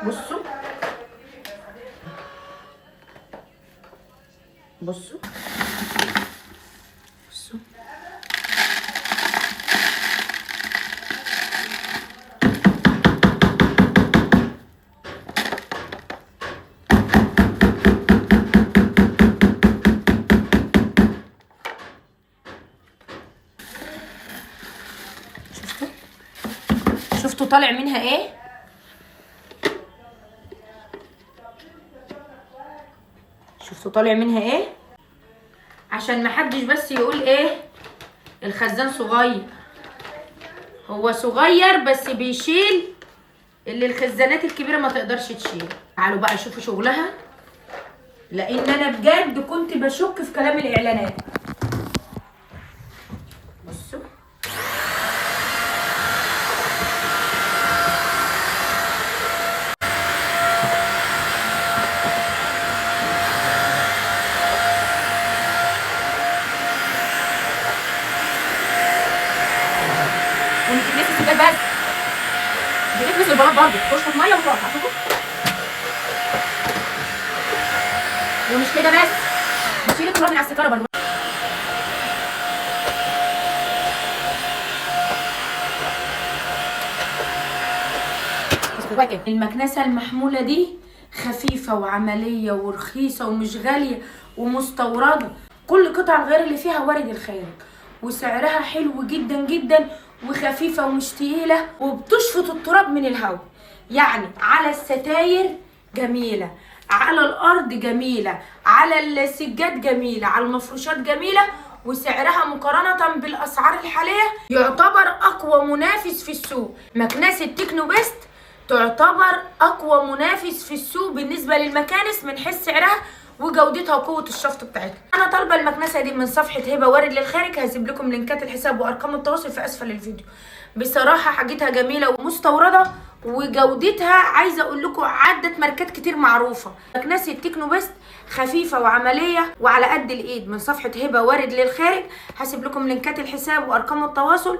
بصوا بصوا بصوا، شفتوا شفتوا طالع منها ايه؟ شفتوا طالع منها ايه؟ عشان محدش بس يقول ايه الخزان صغير. هو صغير بس بيشيل اللي الخزانات الكبيرة ما تقدرش تشيل. تعالوا بقى شوفوا شغلها، لان انا بجد كنت بشك في كلام الاعلانات. بصوا ومش بتكنس السجاد بس، بتكنس البلاط برضه، تشفط مية وتقف. شوفوا، ومش كده بس، بتشيل التراب من على الستارة برضه. المكنسة المحمولة دي خفيفة وعملية ورخيصة ومش غالية ومستوردة، كل قطع الغيار اللي فيها وارد الخارج، وسعرها حلو جدا جدا، وخفيفة ومش تقيلة، وبتشفط التراب من الهواء. يعني على الستاير جميلة، على الأرض جميلة، على السجاد جميلة، على المفروشات جميلة، وسعرها مقارنة بالأسعار الحالية يعتبر أقوى منافس في السوق. مكنسة تكنو بيست تعتبر أقوى منافس في السوق بالنسبة للمكانس من حيث سعرها وجودتها وقوة الشفط بتاعتها. أنا طالبة المكنسة دي من صفحة هبة وارد للخارج، هسيب لكم لينكات الحساب وأرقام التواصل في أسفل الفيديو. بصراحة حاجتها جميلة ومستوردة، وجودتها عايزة أقول لكم عدت ماركات كتير معروفة. مكنسة تكنو بيست خفيفة وعملية وعلى قد الإيد من صفحة هبة وارد للخارج، هسيب لكم لينكات الحساب وأرقام التواصل.